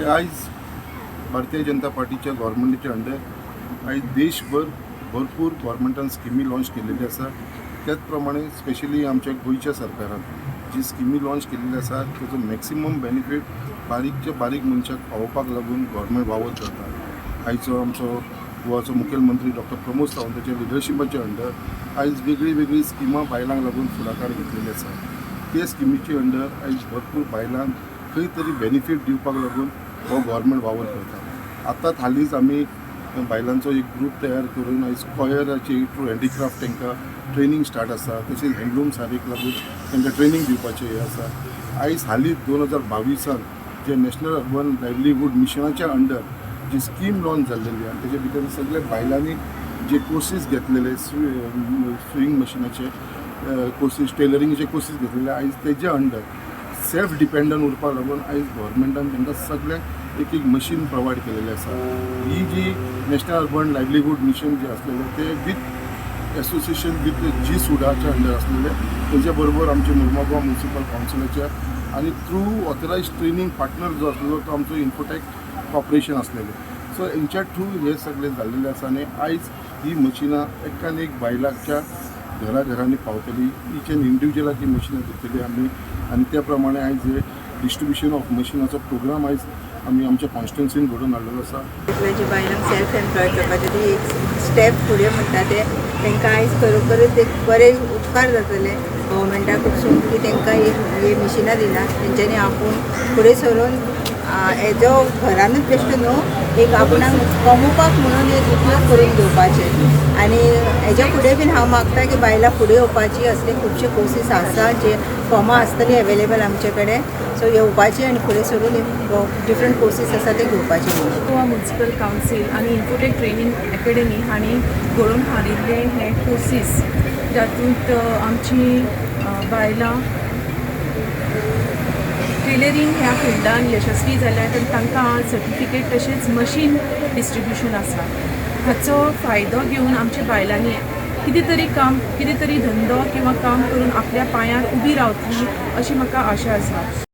आयज भारतीय जनता पार्टीच्या गव्हर्मेंटाच्या अंडर आयज देशभर भरपूर गव्हर्मेंटान स्किमी लॉन्च केलेली आसा. त्याच प्रमाणे स्पेशली आमच्या गोंयच्या सरकारान जी स्किमी लॉन्च केलेली आसा, तेजो मॅक्सिमम बेनिफीट बारीकच्या बारीक मनशाक पावोवपाक लागून गव्हर्मेंट वावर करता. आयचो आमचो गोवाचो मुखेलमंत्री डॉक्टर प्रमोद सावंताच्या लिडरशिपाच्या अंडर आयज वेगळीं वेगळीं स्किमां बायलांक लागून फुडाकार घेतलेले आसा. ते स्किमीचे अंडर आयज भरपूर बायलांक खंय तरी बेनिफीट दिवपाक लागून हो गव्हर्मेंट वावर करता. आतांच हालींच आमी बायलांचो एक ग्रूप तयार करून आयज कॉयराची थ्रू हँडीक्राफ्ट तांकां ट्रेनींग स्टार्ट आसा. तशेंच हँडलूम सारीक लागून तांकां ट्रेनींग दिवपाचें हें आसा. आयज हालींच 2022न जे नॅशनल अर्बन लायवलीहूड मिशनाच्या अंडर जी स्कीम लॉन्च जाल्लेली आनी तेजे भितर सगळे बायलांनी जे कोर्सीस घेतलेले, सुईंग मशिनाचे कोर्सीस, टेलरिंगचे कोर्सीस घेतलेले, आयज तेजे अंडर सेल्फ डिपेंडंट उरपाक लागून आयज गव्हर्मेंटान तांकां सगळ्यांक एक एक मशीन प्रोवायड केलेलें आसा. ही जी नॅशनल अर्बन लायवलीहूड मिशन जे आसलेलें, ते विथ एसोसिएशन विथ जी सुडाच्या अंडर आसलेले, तेच्या बरोबर आमचे मुर्मागांव म्युनिसिपल कावन्सिलाच्या आनी थ्रू ऑथरायज ट्रेनींग पार्टनर जो आसलेलो, तो आमचो इन्फोटॅक कॉर्पोरेशन आसलेलें. सो हेंच्या थ्रू हे सगळें जाल्लेलें आसा आनी आयज ही मशिनां एकान एक बायलांच्या घरा घरांनी पावतली. इच एन इंडिविज्युअलाक ही मशिनां दितली आमी. आनी त्या प्रमाणे आयज हे डिस्ट्रिब्युशन ऑफ मशिनाचो प्रोग्राम आयज आमी आमच्या कॉन्स्टिट्युन्सीन घडोवन हाडलेलो आसा. जी बायलांक सेल्फ एम्प्लॉय करपाचें ती एक स्टेप फुडें म्हणटा, ते तांकां आयज खरोखरच एक बरे उपकार जातले गव्हर्मेंटा कडसून की तांकां एक हे मिशिनां दिला. तेंच्यांनी आपूण फुडें सरून हेजो घरानूच बेश्टो न्हू, एक आपणाक कमोवपाक म्हणून एक उपयोग करून घेवपाचे. आनी हेज्या फुडें बीन हांव मागता की बायलां फुडें येवपाची. असले खुबशे कोर्सीस आसा, जे फॉर्मां आसतली एवेलेबल आमचे कडेन, सो येवपाची आनी फुडें सरून डिफरंट कोर्सीस आसा ते घेवपाचे म्हणून. गोवा म्युनिसिपल कावन्सील आनी इन्फोटेक ट्रेनींग अकॅडमी हांणी घडोवन हाडिल्ले हे कोर्सीस, जातूंत आमची बायलां टेलरींग ह्या फिल्डान यशस्वी जाल्यात आनी तांकां आज सर्टिफिकेट तशेंच मशीन डिस्ट्रिब्युशन आसा. हाचो फायदो घेवन आमच्या बायलांनी कितें तरी काम, कितें तरी धंदो किंवा काम करून आपल्या पांयार उबी रावतली अशी म्हाका आशा आसा.